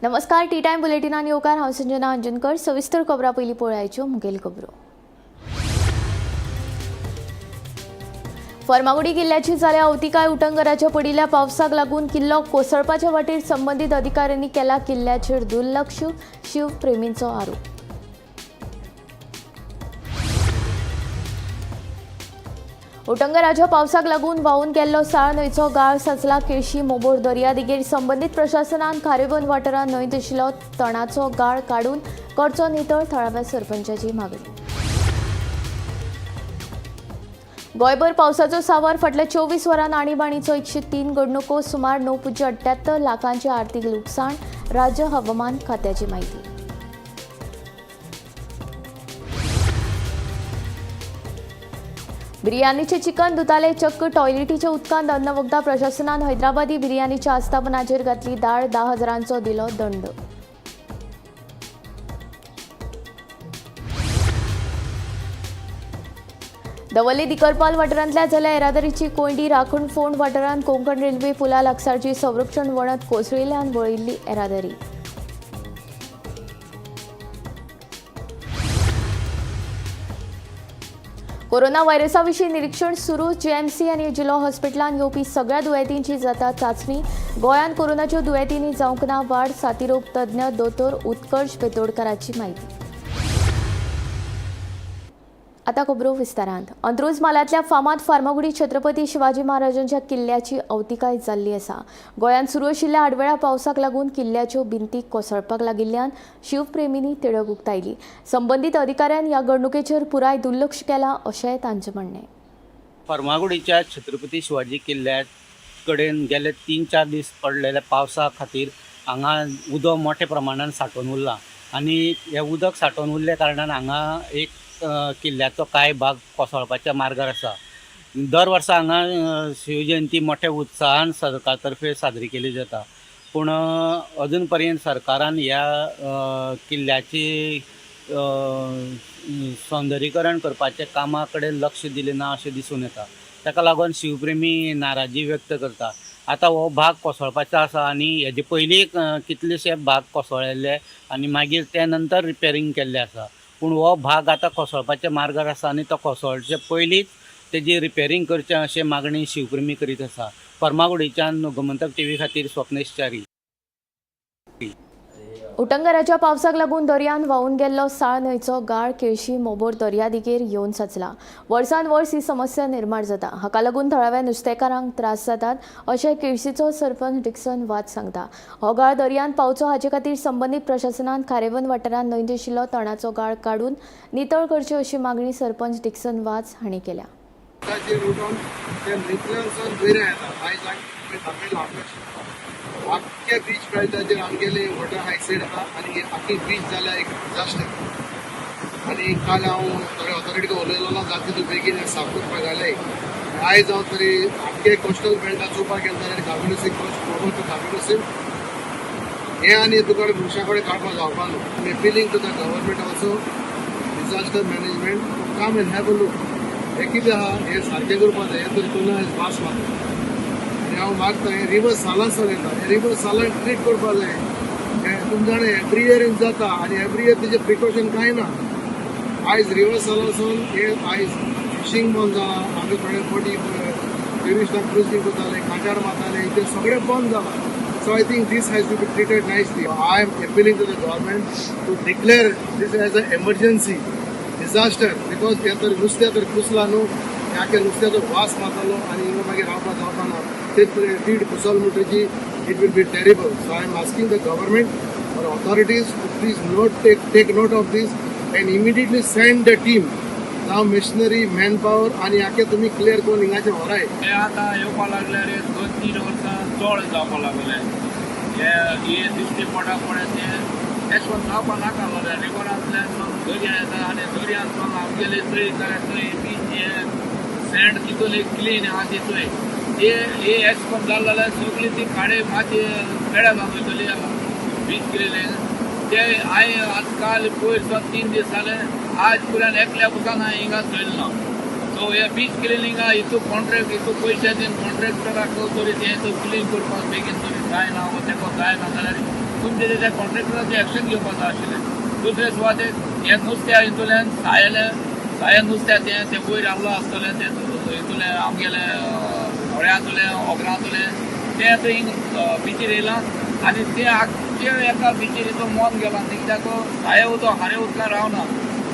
नमस्कार, T time बुलेटिनान येवकार. हांव संजना अंजनकर. सविस्तर खबरां पयलीं पळयाच्यो मुखेल खबरो. फर्मागुडी किल्ल्याची जाल्या अवतिकाय. उटंगराच्या पडिल्ल्या पावसाक लागून किल्लो कोसळपाच्या वाटेर संबंदीत अधिकाऱ्यांनी केला किल्ल्याचेर दुर्लक्ष, शिवप्रेमींचो आरोप. उटंगराच्या पावसाक लागून व्हांवून गेल्लो साळ न्हंयचो गाळ साचला केळशी मोबोर दर्यादेगेर. संबंदीत प्रशासनान खारेबंद वाठारांत न्हंयत आशिल्लो तणाचो गाळ काडून करचो नितळ, थळाव्या सरपंचाची मागणी. गोंयभर पावसाचो सांवार. फाटल्या 24 वरांत आणीबाणीचो 103 घडणुको, सुमार 9.78 लाखांचे आर्थिक लुकसाण, राज्य हवामान खात्याची माहिती. बिर्याणीचे चिकन दुताले चक्क टॉयलेटीच्या उदकांत. अन्न वखदां प्रशासनान हैदराबादी बिर्याणीच्या आस्थापनाचेर घातली दाळ, 10,000 दिलो दंड. दवर्ले दिकरपाल वाठारांतल्या जाल्या येरादारीची कोंयडी. राखण फोंड वाठारांत कोंकण रेल्वे पुला लागसारची संरक्षण वणत कोसळिल्ल्यान वळिल्ली येरादारी. कोरोना व्हायरसा विशीं निरीक्षण सुरू. जीएमसी आनी जिल्हो हॉस्पिटलांत येवपी सगळ्या दुयेंतींची जाता चांचणी. गोंयांत कोरोनाच्यो दुयेंतींनी जावंक ना वाड, साथीरोग तज्ञ दोतोर उत्कर्ष बेतोडकराची म्हायती. आता खबरो विस्तारांत. अंत्रुज म्हालांतल्या फामाद फार्मागुडी छत्रपती शिवाजी महाराजांच्या किल्ल्याची अवतिकाय जाल्ली आसा. गोंयांत सुरू आशिल्ल्या आडवेळ्या पावसाक लागून किल्ल्याच्यो भिंती कोसळपाक लागिल्ल्यान शिवप्रेमींनी तिडक उक्तायली. संबंदीत अधिकाऱ्यान ह्या घडणुकेचेर पुराय दुर्लक्ष केलां अशेंय तांचें म्हणणें. फर्मागुडीच्या छत्रपती शिवाजी किल्ल्या कडेन गेले 3-4 दीस पडलेल्या पावसा खातीर हांगा उदक मोठ्या प्रमाणान सांठोवन उरलां आनी हें उदक सांठोवन उरल्या कारणान हांगा एक किल्ल्याचो कांय भाग कोसळपाच्या मार्गार आसा. दर वर्सा हांगा शिवजयंती मोठ्या उत्साहान सरकार तर्फे साजरी केली जाता, पूण अजून पर्यंत सरकारान ह्या किल्ल्याची सौंदर्यीकरण करपाच्या कामा कडेन लक्ष दिलें ना अशें दिसून येता. ताका लागून शिवप्रेमी नाराजी व्यक्त करता. आतां हो भाग कोसळपाचो आसा आनी हेजे पयलीं कितलेशे भाग कोसळिल्ले आनी मागीर ते नंतर रिपेरींग केल्ले आसा, पूण हो भाग आतां कोसळपाच्या मार्गार आसा आनी तो कोसळचे पयलींच तेजी रिपेरींग करचें अशें मागणी शिवप्रेमी करीत आसा. फर्मागुडीच्यान गोमंतक टीव्ही खातीर स्वप्नेश च्यारी. उटंगराच्या पावसाक लागून दर्यान व्हांवून गेल्लो साळ न्हंयचो गाळ केळशी मोबोर दर्यादेगेर येवन साचला. वर्सान वर्स ही समस्या निर्माण जाता. हाका लागून थळाव्या नुस्तेकारांक त्रास जातात अशें केळशीचो सरपंच डिक्सन वाज सांगता. हो गाळ दर्यांत पावचो हाचे खातीर संबंदीत प्रशासनान खारेबंद वाठारांत न्हंयत आशिल्लो तणाचो गाळ काडून नितळ करचे अशी मागणी सरपंच डिक्सन वाज हांणी केल्या. आख्खे बीच बेल्टाचेर आमगेले वॉटर हायसायड आहा आनी आख्खी बीच जाल्या एक डिजास्टर. आनी काल हांव थोडे ऑथॉरिटी उलयलो ना जाता तितू बेगीन साफ करपाक घाले. आयज हांव तरी आख्खे कोस्टल बेल्टाक चोवपाक गेलो जाल्यार काबिलोसीम कोस्ट मोबोर टू काबिलोसीम हें आनी तुका मनशा कडेन काडपाक जावपा न्हू. I appealing to the government also, disaster management to come and have a look. हें कितें आहा हें सारकें करपाक जाय. हें तरी तुना वास मारता आनी हांव मागता हें रिवर सालान येता, हें रिवर सालान ट्रीट करपाक जाय. हें तुमी जाणा एवरी इयर जाता आनी एवरी इयर तेजें प्रिकॉशन कांय ना. आयज रिवर सालासून हे आयज फिशींग बंद जालां. आमी थोडे बोटी ट्युरिस्टांक क्रुजींग करताले, कांट्यार मारताले, ते सगळें बंद जालां. So I think this has to be treated nicely. I am appealing to the government to declare this as a emergency disaster because हे तर नुस्तें तर कुसलां न्हू, आख्या नुस्त्याचो वास मारतलो आनी हिंगा मागीर रावपाक जावपा ना. तेच तीड कुसल म्हणटची it will be terrible. So I am asking the government or authorities to please note take note of this and immediately send the team, now machinery, man power आनी आखे तुमी क्लियर करून हिंगाचे व्हराय. हे आतां येवपा लागल्यार 2-3 वर्सां चड जावपा लागले. हे हे दिश्टी पडा पडे ते एश कोन जावपा नाका जालें. रिवरांतल्यान दर्या येता आनी दर्यांतल्यान आमगेले चोयत जाल्यार थंय बीच हे सँड तितून क्लीन आहा ती थंय ते हे एश कोन जालें जाल्यार सगळी ती काडे माती पेड्या जावन वयतली. बीच क्लिनींग ते हांवें आज काल पयर सुद्दां 3 दीस जाले आज पर्यंत एकल्या पसून हांवें हिंगा चोयलें ना. सो हे बीच क्लिनिंगा हितू कॉन्ट्रॅक्ट हितू पयशे दिवन कॉन्ट्रॅक्टराक तरी तें क्लीन करपाक बेगीन तरी जायना वो तेका जायना जाल्यार तुमचे त्या कॉन्ट्रॅक्टराचे एक्शन घेवपाक जाय आशिल्लें. दुसरे सुवातेर हें नुस्त्या हितूंतल्यान सायेले साये नुस्त्या तें तें वयर रावलां आसतलें तें हितूंतलें आमगेलें होळ्यांतलें ओगरांतलें तें आतां हिंग बिचीर येयलां आनी तें आख्खें एका बिचीर तो मोन गेलां न्ही, कित्याक साये उदक खारें उदकां रावना,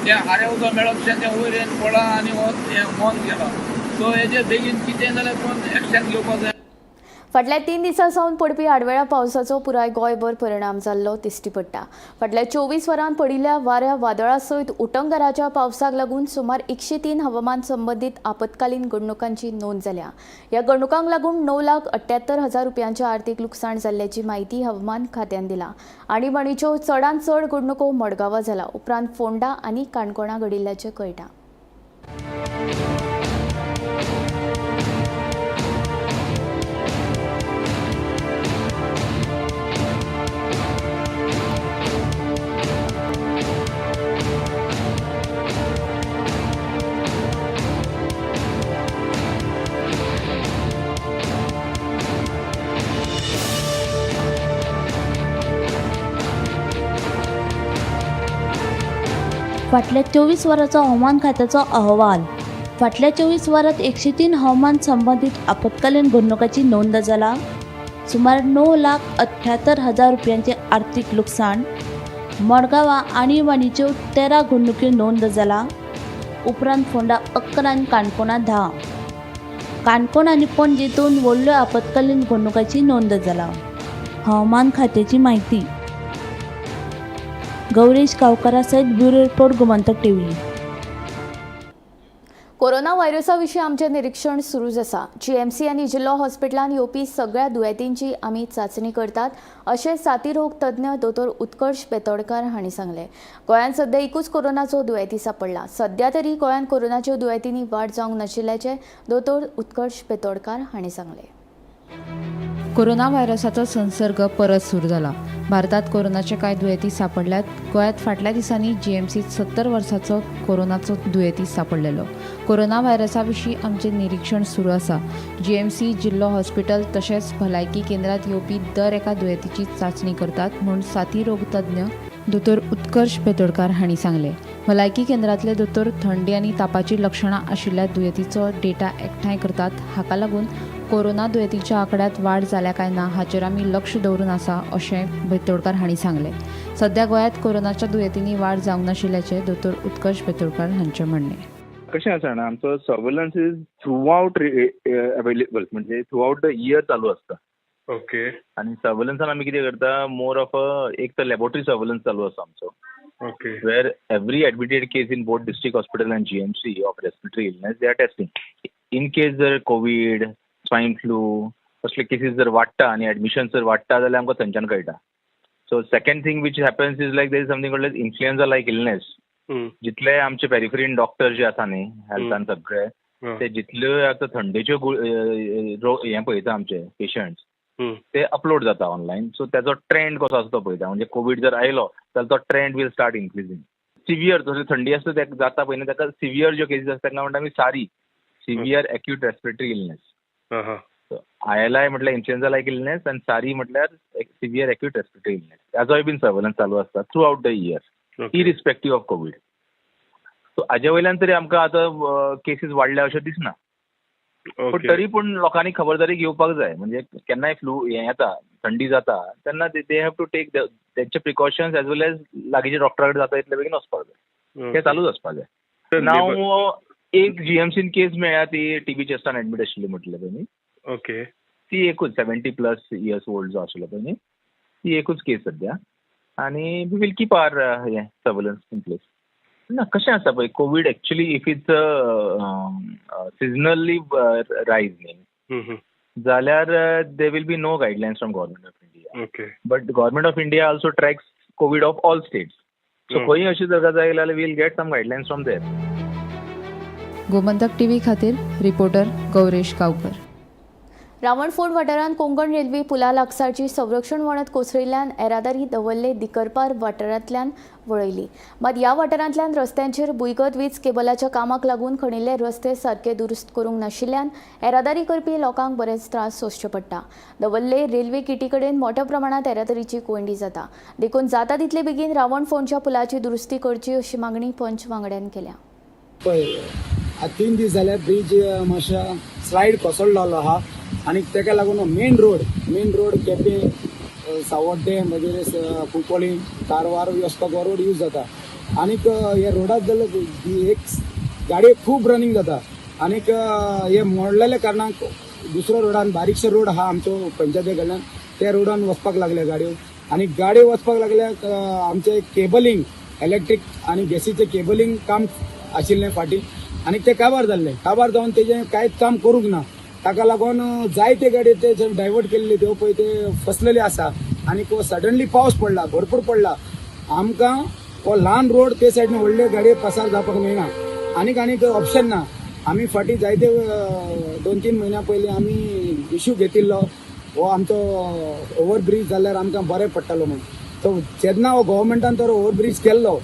तें खारें उदक मेळप तें वयर येवन पडलां आनी हो हें मोन गेलां. सो हेजेर बेगीन कितें जाल्यार कोण एक्शन घेवपाक जाय. फाटल्या 3 दिसां सावन पडपी आडवेळ्या पावसाचो पुराय गोंयभर परिणाम जाल्लो दिश्टी पडटा. फाटल्या 24 वरांत पडिल्ल्या वाऱ्या वादळा सयत उटंगराच्या पावसाक लागून सुमार 103 हवामान संबंदीत आपत्कालीन घडणुकांची नोंद जाल्या. ह्या घडणुकांक लागून 9,78,000 रुपयांचें आर्थीक लुकसाण जाल्ल्याची म्हायती हवामान खात्यान दिला. आणीबाणीच्यो चडांत चड घडणुको मडगांवां जाला, उपरांत फोंडा आनी काणकोणा घडिल्ल्याचें कळटा. फाटल्या 24 वरांचो हवामान खात्याचो अहवाल. फाटल्या 24 वरांत 103 हवामान संबंदीत आपत्कालीन घडणुकांची नोंद जाला. सुमार 9,78,000 रुपयांचें आर्थीक लुकसाण. मडगांवां आणीबाणीच्यो 13 घडणुक्यो नोंद जाला. उपरांत फोंडा 11 आनी काणकोणा 10. काणकोण आनी पणजे 2 व्हडल्यो आपत्कालीन घडणुकांची नोंद जाला. हवामान खात्याची म्हायती. गौरेश गांवकारा सयत bureau report, Gomantak TV. Corona व्हायरसा विशीं आमचें निरीक्षण सुरूच आसा. जीएमसी आनी जिल्लो हॉस्पिटलांत येवपी सगळ्या दुयेंतींची आमी चांचणी करतात अशें साथी रोग तज्ञ दोतोर उत्कर्ष बेतोडकार हांणी सांगलें. गोंयांत सध्या एकूच कोरोनाचो दुयेंती सांपडला. सध्या तरी गोंयांत कोरोनाच्यो दुयेंतींनी वाड जावंक नाशिल्ल्याचें दोतोर उत्कर्ष बेतोडकार हांणी सांगलें. कोरोना व्हायरसाचो संसर्ग परत सुरू जाला. भारतात कोरोनाचे कांय दुयेंती सांपडल्यात. गोंयांत फाटल्या दिसांनी जीएमसीत 70 वर्सांचो कोरोनाचो दुयेंती सांपडलेलो. कोरोना व्हायरसा विशीं आमचें निरीक्षण सुरू आसा. जीएमसी, जिल्लो हॉस्पिटल तशेंच भलायकी केंद्रांत येवपी दर एका दुयेंतीची चांचणी करतात म्हूण साथी रोग तज्ञ दोतोर उत्कर्ष बेतोडकार हांणी सांगलें. भलायकी केंद्रांतले दोतोर थंडी आनी तापाची लक्षणां आशिल्ल्या दुयेंतीचो डेटा एकठांय करतात. हाका लागून कोरोना दुयेंतीच्या आंकड्यांत वाड जाल्या काय ना हाचेर आमी लक्ष दवरून आसा अशें बेतोडकार हांणी सांगलें. सध्या गोंयांत कोरोनाच्या दुयेंतींनी वाड जावंक नाशिल्ल्याचें दोतोर उत्कर्ष बेतोडकार हांचें म्हणणें. कशें आसा जाणा, आमचो surveillance is through out available, म्हणजे थ्रू आउट the year चालू आसता. ओके. आनी सर्वेलन्सान आमी कितें करता, मोर ऑफ एक तर लॅबोरेटरी सर्वेलन्स चालू आसा आमचो. Okay. Where every admitted case in both district hospital and GMC of respiratory illness, they are testing. In case जर कोवीड, स्वायन फ्लू असले केसीस जर वाडटा आनी एडमिशन जर वाडटा जाल्यार आमकां थंयच्यान कळटा. So second thing which happens is like there is something called influenza like illness. जितले आमचे पेरिफेरीन डॉक्टर जे आसा न्ही हेल्थान सगळे, ते जितल्यो आतां थंडेच्यो हें पळयता आमचे पेशंट्स, ते अपलोड जाता ऑनलायन. सो त्याचो ट्रेंड कसो आसा तो पळयता. म्हणजे कोवीड जर आयलो जाल्यार तो trend will start increasing. Severe जशें थंडी आसता तेका जाता पळय न्ही, ताका सिवियर ज्यो केसीस आसता तांकां म्हणटा आमी SARI, severe acute respiratory illness. So ILI म्हटल्यार इन्फ्लुएन्झा लायक इलनेस आनी सारी म्हटल्यार सिवियर एक्यूट रेस्पिरेटरी इलनेस. ताजोय बीन सर्वेलन्स चालू आसता throughout the year, irrespective of COVID. So हाजे वयल्यान तरी आमकां आतां केसीस वाडल्या अशें दिसना. पूण तरी पूण लोकांनी खबरदारी घेवपाक जाय. म्हणजे केन्नाय फ्लू हें येता, थंडी जाता तेन्ना they have to take तेंचे प्रिकॉशन्स एज वेल एज लागींच्या डॉक्टरा कडेन जाता इतले बेगीन वचपाक जाय. तें चालूच आसपाक जाय. नाव एक जीएमसीन केस मेळ्ळ्या, ती टीबी चेस्टान एडमीट आशिल्ली म्हटलें पळय न्ही. ओके. ती एकूच 70+ इयर्स ओल्ड जो आशिल्लो पळय न्ही, ती एकूच केस सद्या. आनी we will keep our हें सर्वेलन्स इन प्लेस. ना कशें आसा पळय, COVID actually if it's seasonally rise न्ही जाल्यार there will be no guidelines from government of India. Okay. But government of India also tracks COVID of all states. So खंय अशी जागा जाय जाल्यार we'll get some guidelines from there. Gomantak TV खातीर reporter Gauresh Gaonkar. Ravanfond वाठारांत Konkan railway पुला लागसारची संरक्षण वणत कोसळिल्ल्यान येरादारी दवरले दिकरपार वाठारांतल्यान वळयली. मात ह्या वाठारांतल्यान रस्त्यांचेर भुंयगत वीज केबलाच्या कामाक लागून खणिल्ले रस्ते सारके दुरुस्त करूंक नाशिल्ल्यान येरादारी करपी लोकांक बरेच त्रास सोंसचे पडटा. दवरले रेल्वे किटी कडेन मोट्या प्रमाणांत येरादारीची कोंयडी जाता. देखून जाता तितले बेगीन रावणफोंडच्या पुलाची दुरुस्ती करची अशी मागणी पंच वांगड्यान केल्या. पळय, आतां 3 दीस जाले ब्रीज मातशा स्लायड कोसळ्ळो आहा आनी तेका लागून मेन रोड केपें, सावड्डें, मागीर कुंकळी, कारवार वचपाक हो रोड यूज जाता. आनीक हे रोडार जाल्यार एक गाडयो खूब रनींग जाता. आनीक हे मोडलेल्या कारणान दुसरो रोडान, बारीकसो रोड आहा आमचो पंचायती कडल्यान, त्या रोडान वचपाक लागले गाडयो. आनी गाडयो वचपाक लागल्या, आमचे केबलिंग, इलेक्ट्रीक आनी गॅसीचें केबलिंग काम आशिल्लें फाटीं आनी तें काबार जाल्लें. काबार जावन तेजें कांयच काम करूंक ना. ताका लागून जायते गाडयो ते डायवर्ट केल्ले, त्यो पळय ते फसलेले आसा. आनी सडनली पावस पडला, भरपूर पडला. आमकां हो ल्हान रोड ते सायडीन व्हडल्यो गाडयो पासार जावपाक मेळना. आनीक आनीक ऑप्शन ना. आमी फाटीं जायते 2-3 म्हयन्या पयलीं आमी इश्यू घेतिल्लो, हो आमचो ओवर ब्रीज जाल्यार आमकां बरें पडटलो म्हूण. तो जेन्ना हो गोवोरमेंटान तो ओवर ब्रीज केल्लो,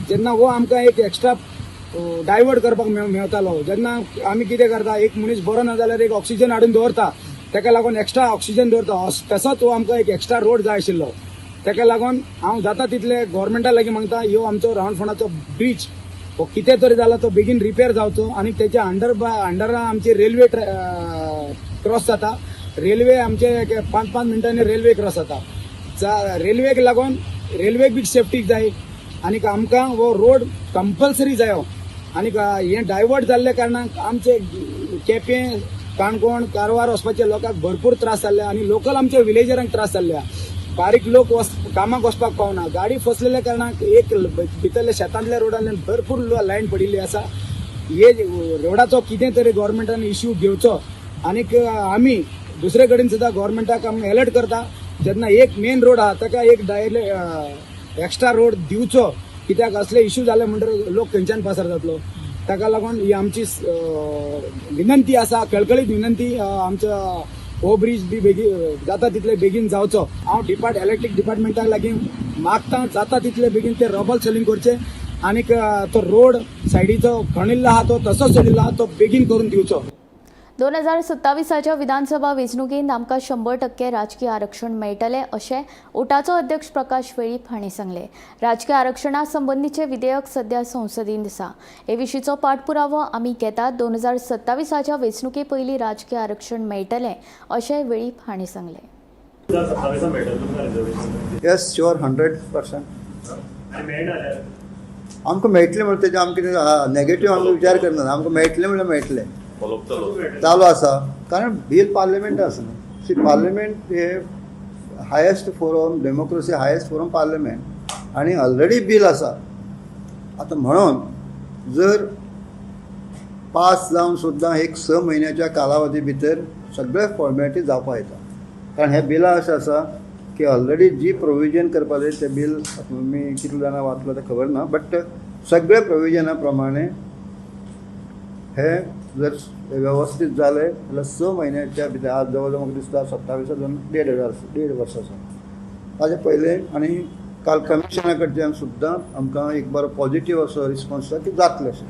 जेन्ना हो आमकां एक एक्स्ट्रा डायवर्ट करपाक मेळतालो. जेन्ना आमी कितें करता, एक मनीस बरो ना जाल्यार एक ऑक्सिजन हाडून दवरता, ताका लागून एक्स्ट्रा ऑक्सिजन दवरता, तसोच हो आमकां एक एक्स्ट्रा रोड जाय आशिल्लो. ताका लागून हांव जाता तितले गोवोरमेंटा लागीं मागता, ह्यो आमचो रावणफोंडाचो ब्रीज हो कितें तरी जाला तो बेगीन रिपेर जावचो. आनी तेच्या अंडरा आमची रेल्वे क्रॉस जाता. रेल्वे आमचे एक 5-5 मिनटांनी रेल्वे क्रॉस जाता. रेल्वेक लागून रेल्वेक बी सेफ्टी जाय आनीक आमकां हो रोड कंपल्सरी जायो. आनीक हें डायवर्ट जाल्ल्या कारणान आमचे केपें, काणकोण, कारवार वचपाचे लोकांक भरपूर त्रास जाल्ले आनी लोकल आमच्या विलेजरांक त्रास जाल्ले. बारीक लोक वच कामाक वचपाक पावना. गाडी फसलेल्या कारणान एक भितरल्या शेतांतल्या रोडांतल्यान भरपूर लायन पडिल्ली आसा. हे रोडाचो कितें तरी गोवोरमेंटान इश्यू घेवचो. आनीक आमी दुसरे कडेन सुद्दां गोवोरमेंटाक आमी अलर्ट करता, जेन्ना एक मेन रोड आहा ताका एक डायरेक्ट एक्स्ट्रा रोड दिवचो, कित्याक असले इश्यू जाले म्हणटकीर लोक खंयच्यान पासार जातलो? ताका लागून ही आमची विनंती आसा, कळकळीत विनंती, आमच्या हो ब्रीज बी बेगीन जाता तितले बेगीन जावचो. हांव इलेक्ट्रीक डिपार्टमेंटा लागीं मागता, जाता तितले बेगीन ते रबल सोलिंग करचे आनीक तो रोड सायडीचो खणिल्लो आहा तो तसोच सोडिल्लो आहा, तो बेगीन करून दिवचो. 2027च्या विधानसभा वेंचणुकेंत आमकां 100% राजकीय आरक्षण मेळटलें अशें उटाचो अध्यक्ष प्रकाश वेळीप हांणी सांगलें. राजकीय आरक्षणा संबंदीचें विधेयक सध्या संसदेंत आसा. हे विशींचो पाठपुरावो आमी घेतात. 2027च्या वेंचणुके पयलीं राजकीय आरक्षण मेळटलें अशें वेळीप हांणी सांगलें. 2027 मेळटलें तुमकां रिजर्वेशन? येस, शुअर, 100%. आनी मेळना जाल्यार? आमकां मेळटलें म्हणल्यार तेजें आमकां कितें नेगेटीव आमकां विचार करना. आमकां मेळटलें म्हणल्यार मेळटलें. चालू आसा, कारण बील पार्लिमेंट आसा न्हू. सी, पार्लिमेंट हे highest forum, democracy highest forum parliament आनी ऑलरेडी बील आसा. आतां म्हणून जर पास जावन सुद्दां एक 6 म्हयन्याच्या कालावधी भितर सगळे फॉर्मेलिटी जावपा येता, कारण हें बिलां अशें आसा की ऑलरेडी जी प्रोविजन करपा जाय तें बील मी कितले जाणां वाचलां तें खबर ना, बट सगळे प्रोविजना प्रमाणे हे जर वेवस्थीत जालें जाल्यार 6 म्हयन्याच्या भितर, आज जवळ जवळ म्हाका दिसता 27 दोन 1.5 हजार, 1.5 वर्स आसा ताजे पयलें. आनी काल कमिशना कडच्यान सुद्दां आमकां एक बरो पॉझिटीव असो रिस्पॉन्स आसा की जातलें अशें.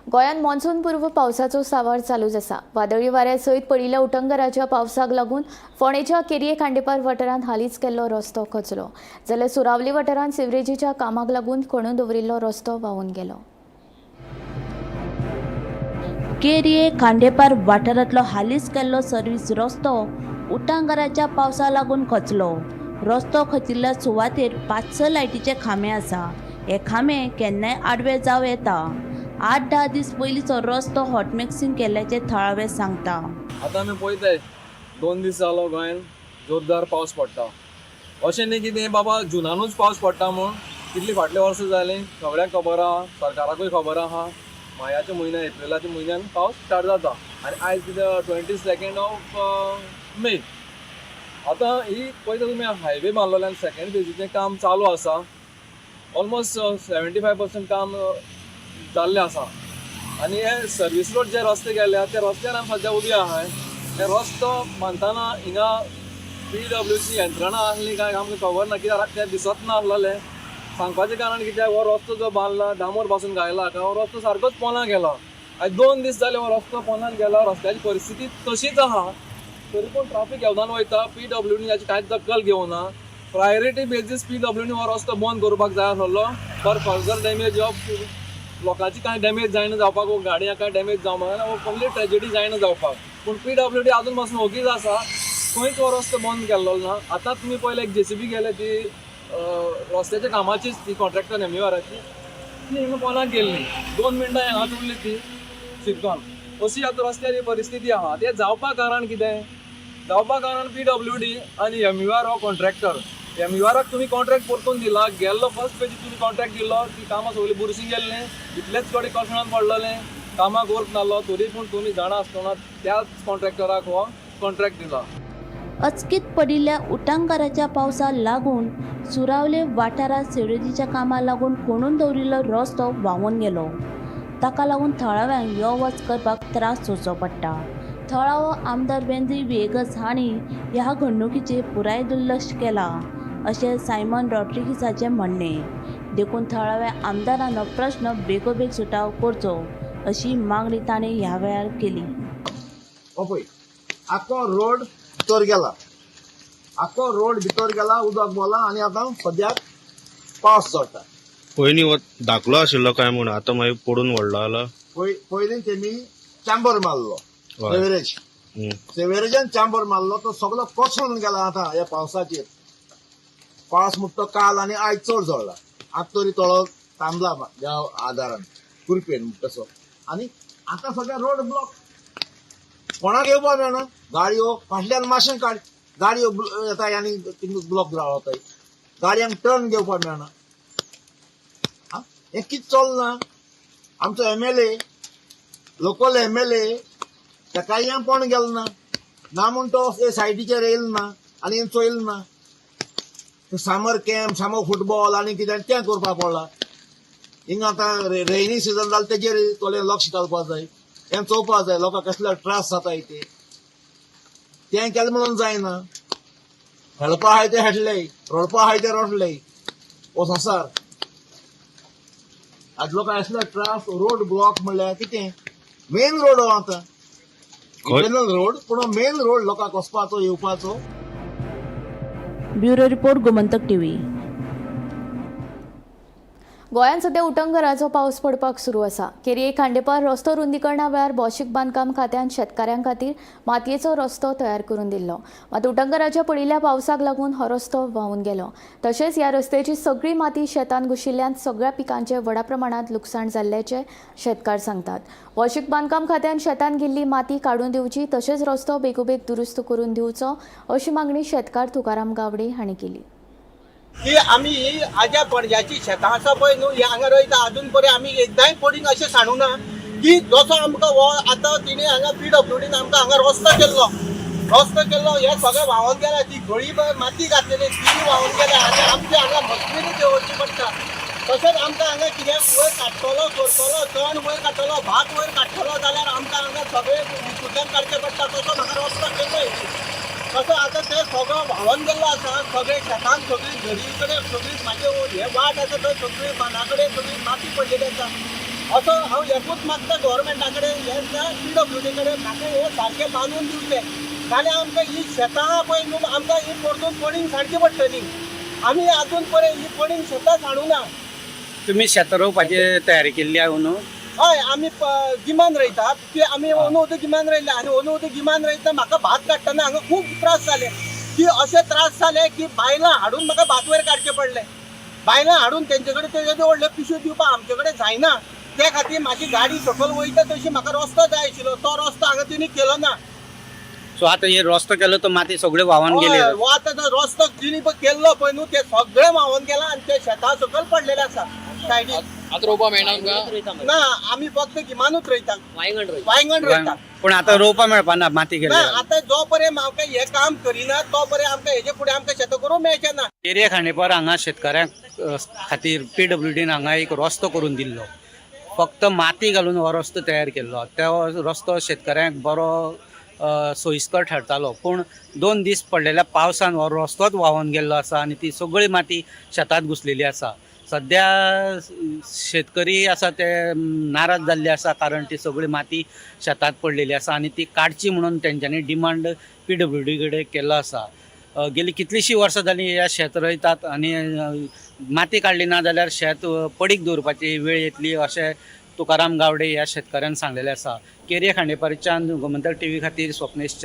गोंयांत मॉन्सून पूर्व पावसाचो सांवार चालूच आसा. वादळी वाऱ्या सयत पडिल्ल्या उटंगराच्या पावसाक लागून फोंडेच्या केरये खांडेपार वाठारांत हालींच केल्लो रस्तो खचलो, जाल्यार सुरावली वाठारांत सिवरेजीच्या कामाक लागून खणून दवरिल्लो रस्तो व्हांवून गेलो. केरये खांडेपार वाठारांतलो हालींच केल्लो सर्वीस रस्तो उटांगाराच्या पावसा लागून खचलो. रस्तो खचिल्ल्या सुवातेर पांच स लायटीचे खांबे आसा. हे खांबे केन्नाय आडवे जावं येता. 8-10 दीस पयलींचो रस्तो हॉटमिक्सिंग केल्ल्याचें थळावे सांगता. आतां आमी पळयताय, 2 दीस जालो गोंयान जोरदार पावस पडटा. अशें न्ही की तें बाबा जुनानूच पावस पडटा म्हूण. कितलीं फाटल्या वर्सां जालीं, सगळ्यांक खबर आहा, सरकाराकूय खबर आहा, मायाच्या म्हयन्यान, एप्रिलाच्या म्हयन्यान पावस स्टार्ट जाता. आनी आयज कितें? 22 ऑफ मे. आतां ही पळयता तुमी, हायवे बांदलेल्यान सेकेंड फेजीचें काम चालू आसा. ऑलमोस्ट 75% काम जाल्लें आसा. आनी हे सर्वीस रोड जे रस्ते गेल्या त्या रस्त्यार आमी सद्या उबी आहाय. हे रस्तो बांदतना हिंगा पी डब्ल्यू सी यंत्रणा आसली काय आमकां खबर ना, कित्याक तें दिसत ना आसलेलें. सांगपाचें कारण कित्याक, हो रस्तो जो बांदला डांबर पासून घायला काय, हो रस्तो सारकोच पोंदा गेला. आयज 2 दीस जाले हो रस्तो पोंदान गेला. रस्त्याची परिस्थिती तशीच आहा, तरी पूण ट्राफीक येवदान वयता. पी डब्ल्यू डी हाची कांयच दखल घेवना. Priority basis P W D हो रस्तो बंद करपाक जाय आसलो फॉर फर्दर डॅमेज ऑफ लोकांची. कांय डॅमेज जायना जावपाक वो गाडयांक कांय डॅमेज जावपाक वो कंप्लीट ट्रेजेडी जायना जावपाक. पूण पी डब्ल्यू डी आजून पासून ओगीच आसा. खंयच हो रस्तो बंद केल्लो ना. आतां तुमी पळयलें, एक जेसीबी गेले ती रस्त्याच्या कामाचीच, ती कॉन्ट्रॅक्टर एमयूआराची. ती हिंगा पोंदाक गेल्ली, 2 मिनटां हांगाच उरली ती शिरकोन. अशी आतां रस्त्यार ही परिस्थिती आहा. तें जावपाक कारण कितें? जावपाक कारण पी डब्ल्यू डी आनी एमयूआर हो कॉन्ट्रॅक्टर. एमयूआराक तुमी कॉन्ट्रॅक्ट परतून दिला. गेल्लो फर्स्ट पेजी तुमी कॉन्ट्रॅक्ट दिल्लो, ती कामां सगळीं बुरशी गेल्लीं. इतलेच कडेन कसणान पडलेलें, कामाक वर्क नासलो. तरी पूण तुमी जाणा आसतना त्याच कॉन्ट्रॅक्टराक हो कॉन्ट्रॅक्ट दिला. अचकीत पडिल्ल्या उटांगाराच्या पावसाक लागून सुरावले वाठारांत सिवरेजीच्या कामाक लागून खणून दवरिल्लो रस्तो व्हांवून गेलो. ताका लागून थळाव्यांक यो वच करपाक त्रास सोंसचो पडटा. थळावो आमदार वेंझी व्हिएगस हांणी ह्या घडणुकीचेर पुराय दुर्लक्ष केलां, अशें सायमन रॉड्रिगीसाचें म्हणणें. देखून थळाव्या आमदारान हो प्रश्न बेगोबेग सुटावो करचो, अशी मागणी ताणें ह्या वेळार केली. हो पळय, आख्खो रोड भितर गेला. आख्खो रोड भितर गेला, उदक बोला आनी आतां सद्याक पावस चडटा. पयलीं हो धाकलो आशिल्लो काय म्हूण, आतां मागीर पडून व्हडलो जाला. पयलीं तेमी चांबर मारलो. सेवरेज. सेवरेजान चांबर मारलो, तो सगलो कोसळून गेला. आतां ह्या पावसाचेर पावस म्हणटा तो काल आनी आयज चड जळ्ळा. आतां तरी थोडो थांबला ह्या आदारान, कृपेन म्हणटा तसो. आनी आतां सगळे रोड ब्लॉक, कोणाक येवपा मेळना. गाडयो फाटल्यान मातशें काड, गाडयो येता आनी ब्लॉक रावताय. गाडयांक टर्न घेवपाक मेळना. आं, हें कितें चलना? आमचो एमएलए, लोकल एमएलए, ताकाय हें पण गेलो ना. ना म्हूण तो हे सायडीचेर येयलो ना आनी हें चोयलें ना. समर कॅम्प, समर फुटबॉल आनी कितें तें करपाक पडला हिंगा. आतां रेनी सिजन जालें, तेजेर थोडें लक्ष घालपाक जाय. हें चोवपाक जाय लोकांक कसले त्रास जाताय ते. तें केलें म्हणून जायना. खेळपा आहाय ते खेळले, रडपा आहाय ते रडले. हो संवसार. आज लोकांक असले त्रास. रोड ब्लॉक म्हणल्यार कितें? मेन रोड हो आतां, इंटरनल रोड, पूण मेन रोड लोकांक वचपाचो येवपाचो. Bureau report, Gomantak TV. गोंयांत सध्या उटंगराचो पावस पडपाक सुरू आसा. केरये खांडेपार रस्तो रुंदीकरणा वेळार भौशीक बांदकाम खात्यान शेतकाऱ्यां खातीर मातयेचो रस्तो तयार करून दिल्लो. मात उटंगराच्या पडिल्ल्या पावसाक लागून हो रस्तो व्हांवून गेलो. तशेंच ह्या रस्त्याची सगळी माती शेतांत घुशिल्ल्यान सगळ्या पिकांचें व्हडा प्रमाणांत लुकसाण जाल्ल्याचें शेतकार सांगतात. भौशीक बांदकाम खात्यान शेतांत गेल्ली माती काडून दिवची, तशेंच रस्तो बेगोबेग दुरुस्त करून दिवचो, अशी मागणी शेतकार तुकाराम गावडे हांणी केली. की आमी ही आज्या पणज्याची शेतां आसा पळय न्हू, ही हांगा रोयता. अजून पर्यंत आमी एकदांय पडींग अशें सांडूं ना की जसो आमकां हो आतां तिणें हांगा पीडब्ल्यूडीन आमकां हांगा रस्तो केल्लो, रस्तो केल्लो, हे सगळें व्हांवोन गेला. ती खळी पळय माती घातलेली, ती व्हांवोन गेल्या आनी आमची हांगा मशिनरी देंवोवची पडटा. तशेंच आमकां हांगा कितें वयर काडटलो करतलो, तण वयर काडटलो, भात वयर काडटलो जाल्यार आमकां हांगा सगळें हितूंतल्यान काडचें पडटा. तसो म्हाका रस्तो केल्लो, तसो आतां ते सगळो व्हांवोन गेल्लो आसा. सगळे शेतान सगळी झरी कडेन सगळी म्हाजे हे वाट आसा थंय सगळी बांदा कडेन सगळी माती पडलेली आसा. असो हांव एकूच मागता गव्हर्मेंटा कडेन, हे पीडब्ल्यूडी कडेन, म्हाका हे सारकें बांदून दिवचें. नाल्यार आमकां ही शेतां पळय न्हू, आमकां ही परतून पडींग सारकी पडटली. आमी आजून पर्यंत ही पडींग शेतां सांडूं ना. तुमी शेतां रोवपाची तयारी केल्ली आहा न्हू? हय, आमी गिमान रोयता ती. आमी अंदू वचून गिमान रोयले आनी अंदू वचून गिमान रोयता. म्हाका भात काडटना हांगा खूब त्रास जाले की अशे त्रास जाले की बायलां हाडून म्हाका भात वयर काडचे पडले. बायलां हाडून तेंचे कडेन ते येदे व्हडले पिशव्यो दिवपाक आमचे कडेन जायना. ते खातीर म्हाजी गाडी सकयल वयता तशी म्हाका रस्तो जाय आशिल्लो. तो रस्तो हांगा तेणी केलो ना. सो आतां हे रस्तो केलो तो माती सगळी व्हांवन गेली. हय, हो आतां जो रस्तो तिणी पळय केल्लो पळय न्हू, ते सगळें व्हांवन गेला आनी ते शेतां सकयल पडलेले आसा सायडीक. आतां रोवपा मेळना आमकां? ना, आमी फक्त गिमानूच रोयता, वायंगण रोयता. पूण आतां रोवपा मेळपा ना माती ना. गेली. आतां जो पर्यंत म्हाका हें काम करिना तो पर्यंत आमकां हेजे फुडें आमकां शेतां करूंक मेळचें ना. एरिया खांडेपार हांगा शेतकाऱ्यांक खातीर पीडब्ल्यूडीन हांगा एक रस्तो करून दिल्लो. फक्त माती घालून हो रस्तो तयार केल्लो. तो रस्तो शेतकाऱ्यांक बरो सोयिस्कर ठरतालो. पूण 2 दीस पडलेल्या पावसान हो रस्तोच व्हांवन गेल्लो आसा आनी ती सगळी माती शेतांत घुसलेली आसा. सद्या शेतकरी आसा ते नाराज जाल्ले आसा, कारण ती सगळी माती शेतांत पडलेली आसा आनी ती काडची म्हणून तेंच्यांनी डिमांड PWD कडेन केल्लो आसा. गेली कितलींशीं वर्सां जालीं ह्या शेत रोयतात आनी माती काडली ना जाल्यार शेत पडीक दवरपाची वेळ येतली अशें तुकाराम गावडे ह्या शेतकऱ्यान सांगलेलें आसा. केरी खांडेपारच्यान गोमंतक टीव्ही खातीर स्वप्नेश.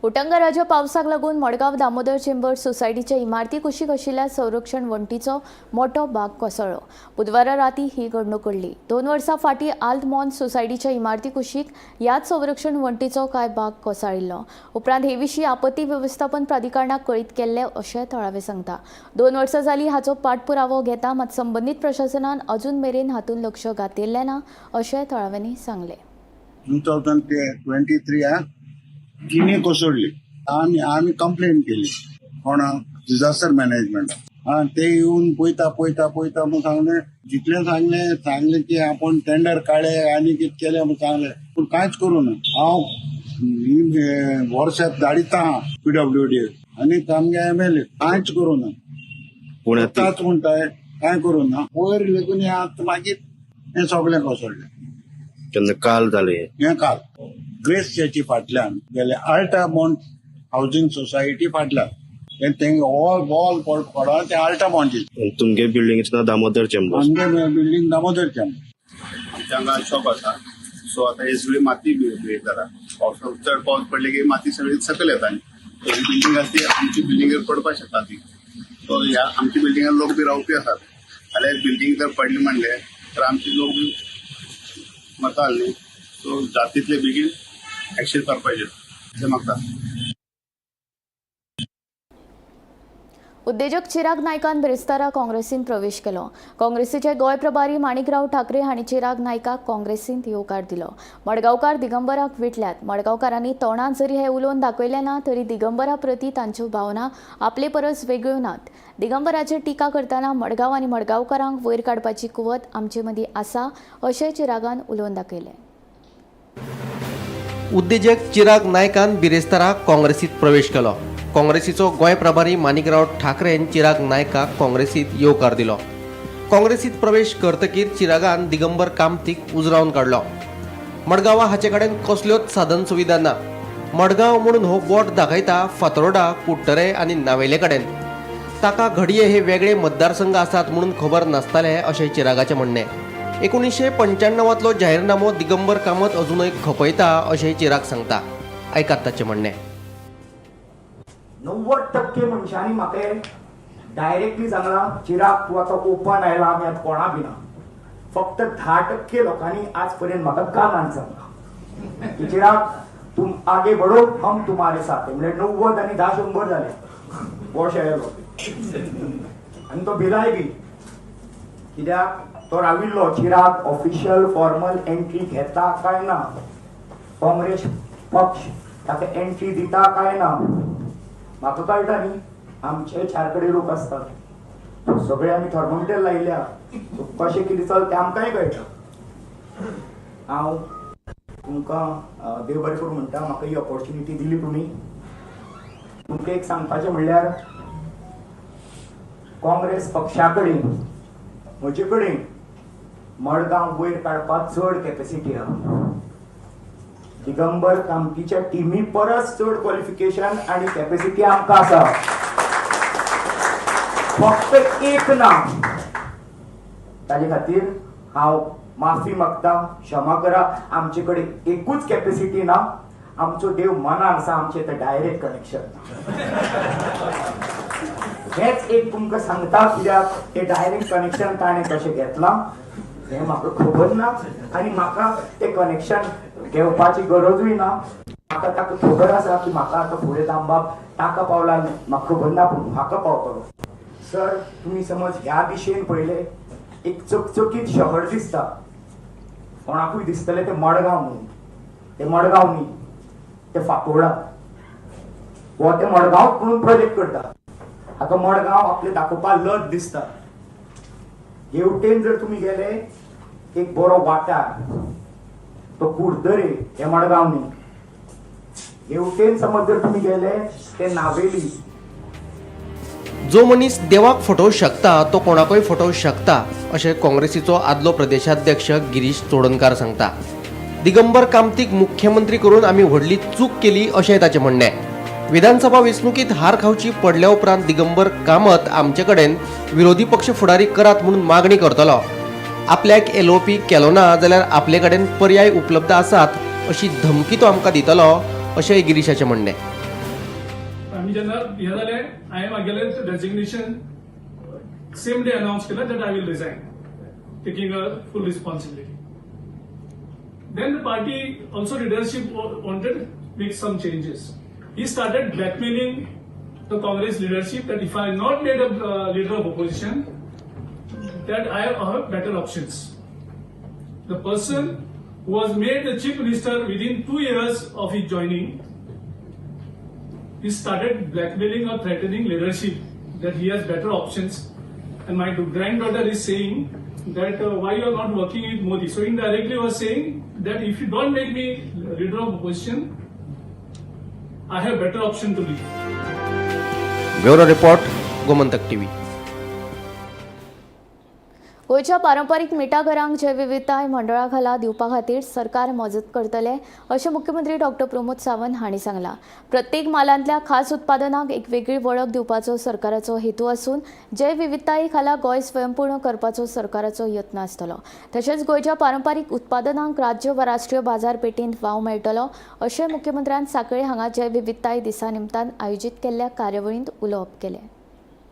उटंगराच्या पावसाक लागून मडगांव दामोदर चेंबर सोसायटीच्या इमारती कुशीक आशिल्ल्या संरक्षण वण्टीचो मोटो भाग कोसळ्ळो. बुधवारा राती ही घडणूक घडली. 2 वर्सां फाटीं आल्त मॉन सोसायटीच्या इमारती कुशीक ह्याच संरक्षण वण्टीचो कांय भाग कोसळिल्लो. उपरांत हे विशीं आपत्ती वेवस्थापन प्राधिकरणाक कळीत केल्लें अशें थळावे सांगता. 2 वर्सां जालीं हाचो पाठपुरावो घेता, मात संबंदीत प्रशासनान अजून मेरेन हातूंत लक्ष घातिल्लें ना अशें थळाव्यांनी सांगलें. 2023 तिणी कोसळ्ळी. आमी आमी कंप्लेन केली कोणा डिझास्टर मॅनेजमेंट. ते येवन पळयता पळयता पळयता म्हूण सांगलें, जितलें सांगलें सांगलें की आपूण टेंडर काडले आनी कितें केलें म्हूण सांगलें, पूण कांयच करूं ना. हांव वर्साक धाडिता PWD आनी आमगे MLA कांयच करूं ना. आतांच म्हणटाय कांय करूं ना. वयर लेगून हें आतां मागीर हें सगळें कोसळ्ळें. केन्ना काल जालें हें? काल ग्रेस चर्ची फाटल्यान गेले, आल्टा मॉन्ट हावजींग सोसायटी फाटल्यान तेंगे ऑल बॉल पडला ते आल्टा मॉन्टी. तुमगे बिल्डिंगेचें नांव दामोदर चेंबर्स. आमगे बिल्डींग दामोदर चेंबर. आमच्या हांगा शॉप आसा. सो आतां हे सगळी माती जाता, पावसा चड पावस पडले की माती सगळी सकयल येता आनी बिल्डींग आसा ती आमची बिल्डिंगेर पडपाक शकता ती. सो ह्या आमच्या बिल्डिंगार लोक बी रावपी आसात, जाल्यार बिल्डींग जर पडली म्हणले तर आमचे लोक बी मरता न्ही. सो जात तितले बेगीन एक्शन करपाचें अशें मागता. उद्देजक चिराग नायकान ब्रेस्तारा काँग्रेसीन प्रवेश केलो. काँग्रेसीचे गोंय प्रभारी माणिकराव ठाकरे हांणी चिराग नायकाक काँग्रेसींत येवकार दिलो. मडगांवकार दिगंबराक विटल्यात. मडगांवकारांनी तोंडान जरी हे उलोवन दाखयलें ना तरी दिगंबरा प्रती तांच्यो भावना आपले परस वेगळ्यो नात. दिगंबराचेर टिका करतना मडगांव आनी मडगांवकारांक वयर काडपाची कुवत आमचे मदीं आसा अशें चिरागान उलोवन दाखयलें. उद्देजक चिराग नायकान बिरेस्तारा काँग्रेसीत प्रवेश केलो. काँग्रेसीचो गोंय प्रभारी माणिकराव ठाकरेन चिराग नायकाक काँग्रेसीत येवकार दिलो. काँग्रेसीत प्रवेश करतकीर चिरागान दिगंबर कामतीक उजरावन काडलो. मडगांवा हाचे कडेन कसल्योच साधन सुविधा ना. मडगांव म्हणून हो बोट दाखयता फातोर्डा, कुडटरे आनी नावेले कडेन. ताका घडये हे वेगळे मतदारसंघ आसात म्हणून खबर नासतालें अशें चिरागाचें म्हणणें. 1995तलो जाहीरनामो दिगंबर कामत अजूनय खपयता अशें चिराग सांगता. आयकात ताचें म्हणणें. 90% मनशांनी म्हाका डायरेक्टली सांगलां, चिराग तूं आतां ओपन आयला, आमी आतां कोणा भिना. फक्त 10% लोकांनी आज पर्यंत म्हाका कानान सांगलां की चिराग तुम आगे बढ़ो, हम तुम्हारे साथ. म्हणजे 90 आनी 10 100 जाले. गोश आयलो आनी तो भिलाय बी, कित्याक तो राविल्लो चिराग ऑफिशियल फॉर्मल एंट्री घेता काय ना, काँग्रेस पक्ष ताका एंट्री दिता काय ना. म्हाका कळटा न्ही, आमचे 4 कडेन लोक आसतात, सगळे आमी थर्मोमिटर लायल्या, कशें कितें चलता तें आमकांय कळटा. हांव तुमकां देव बरें करूं म्हणटा, म्हाका ही ऑपॉर्च्युनिटी दिली तुमी. तुमकां एक सांगपाचें म्हणल्यार काँग्रेस पक्षा कडेन म्हजे कडेन मडगांव वयर काडपाक चड कॅपेसिटी आहा. दिगंबर कामतीच्या टिमी परस चड क्वॉलिफिकेशन आनी कॅपेसिटी आमकां आसा. फक्त एक ना, ताजे खातीर हांव माफी मागता, क्षमा करा. आमचे कडेन एकूच कॅपेसिटी ना, आमचो देव मनान आसा, आमचें तें डायरेक्ट कनेक्शन ना. हेच एक तुमकां सांगता, कित्याक तें डायरेक्ट कनेक्शन ताणें कशें घेतलां हें म्हाका खबर ना आनी म्हाका तें कनेक्शन घेवपाची गरजूय ना. म्हाका ताका खबर आसा की म्हाका आतां फुडें दामबाब ताका पावला म्हाका खबर ना, पूण म्हाका पावतलो. सर तुमी समज ह्या दिशेन पळयलें एक चकचकीत शहर दिसता, कोणाकूय दिसतलें तें मडगांव म्हणून. तें मडगांव न्ही, तें फातोर्डा. हो तें मडगांव म्हणून प्रोजेक्ट करता. हाका मडगांव आपलें दाखोवपाक लज दिसता. हेवटेन जर तुमी गेले एक बरो वाठार, तो कुडदरे हे मडगांव न्ही, हेवटेन समज जर तुमी गेले ते नावेली. जो मनीस देवाक फटोवंक शकता तो कोणाकूय फटोवंक शकता अशें काँग्रेसीचो आदलो प्रदेशाध्यक्ष गिरीश चोडणकार सांगता. दिगंबर कामतीक मुख्यमंत्री करून आमी व्हडली चूक केली अशें ताचें म्हणणें. विधानसभा वेंचणुकीत हार खावची पडल्या उपरांत दिगंबर कामत आमचे कडेन विरोधी पक्ष फुडारी करात म्हणून मागणी करतलो. आपल्याक एलओपी केलो ना जाल्यार आपले कडेन पर्याय उपलब्ध आसात अशी धमकी तो आमकां दितलो अशेंय गिरीशाचें म्हणणें. आमी जेन्ना हें जालें, हांवें म्हागेलें रेजिग्नेशन सेम डे अनावन्स केलें that I will resign, taking a full responsibility. Then the party also leadership wanted make some changes. He started blackmailing the Congress leadership that if I am not made a leader of opposition, that I have better options. The person who was made the chief minister within 2 years of his joining, he started blackmailing or threatening leadership that he has better options. And my granddaughter is saying that why you are not working with Modi. So indirectly was saying that if you don't make me leader of opposition, I have better option to leave. Bureau report, Gomantak TV. गोंयच्या पारंपारीक मिठागरांक जैवविविधताय मंडळा खाला दिवपा खातीर सरकार मजत करतले अशें मुख्यमंत्री डॉक्टर प्रमोद सावंत हांणी सांगलां. प्रत्येक म्हालांतल्या खास उत्पादनाक एक वेगळी वळख दिवपाचो सरकाराचो हेतू आसून जैवविविधताये खाला गोंय स्वयंपूर्ण करपाचो सरकाराचो यत्न आसतलो. तशेंच गोंयच्या पारंपारीक उत्पादनांक राज्य वा राष्ट्रीय बाजारपेठेंत वाव मेळटलो अशें मुख्यमंत्र्यान सांखळे हांगा जैवविविधताय दिसा निमतान आयोजीत केल्ल्या कार्यावळींत उलोवप केलें.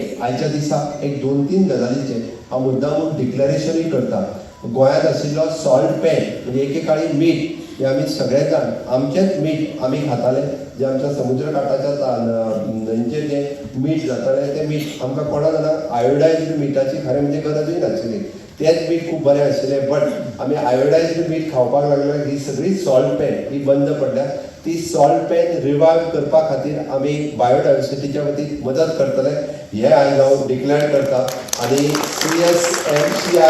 आयच्या दिसा एक दोन तीन गजालींचेर हांव मुद्दामून डिक्लरेशनूय करता. गोंयांत आशिल्लो सॉल्ट पॅन म्हणजे एकेकाळी मीठ हें आमी सगळे जाण आमचेंच मीठ आमी खाताले, जें आमच्या समुद्र काठाच्या न्हंयचेर जें मीठ जातालें तें मीठ आमकां कोणा जाणांक आयोडायज्ड मिठाची खरें म्हणजे गरजूय नाशिल्ली, तेंच मीठ खूब बरें आशिल्लें. बट आमी आयोडायज्ड मीठ खावपाक लागले, ही सगळी सॉल्ट पॅन ही बंद पडल्या. ती सॉल्ट पॅन रिवायव करपा खातीर आमी बायोडायवर्सिटीच्या वतीन मदत करतले हें आयज हांव डिक्लेअर करता. आनी CSMCII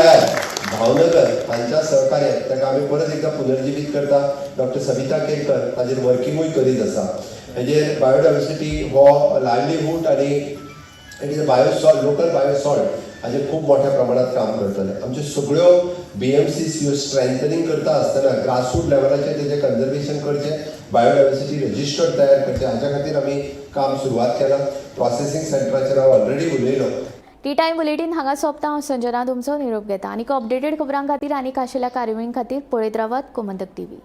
Bhavnagar हांच्या सहकार्यान ताका आमी परत एकदां पुनर्जिवीत करता. डॉक्टर सविता केरकर ताजेर वर्किंगूय करीत आसा. हेजेर बायोडायवर्सिटी हो लायवलीहूड आनी it is a bio salt, local bio salt हाजेर खूब मोठ्या प्रमाणात काम करतले. आमच्यो सगळ्यो BMCs ह्यो स्ट्रेंथनींग करता आसतना ग्रासरूट लेवलाचेर तेजें कन्जर्वेशन करचें, बायोडायवर्सिटी रजिस्टर तयार करचें, हाच्या खातीर आमी काम सुरवात केलां. प्रोसेसींग सेंटराचेर हांव ऑलरेडी उलयलो. टी टायम बुलेटीन हांगा सोंपता. हांव संजना तुमचो निरोप घेता. आनीक अपडेटेड खबरां खातीर आनी खाशेल्या कार्यावळीं खातीर पळयत रावात Gomantak TV.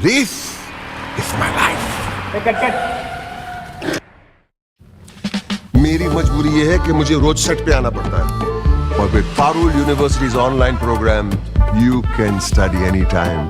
This is my life. मेरी मजबूरी ये है कि मुझे रोज सेट पे आना पड़ता है और with Parul University's online program, you can study anytime.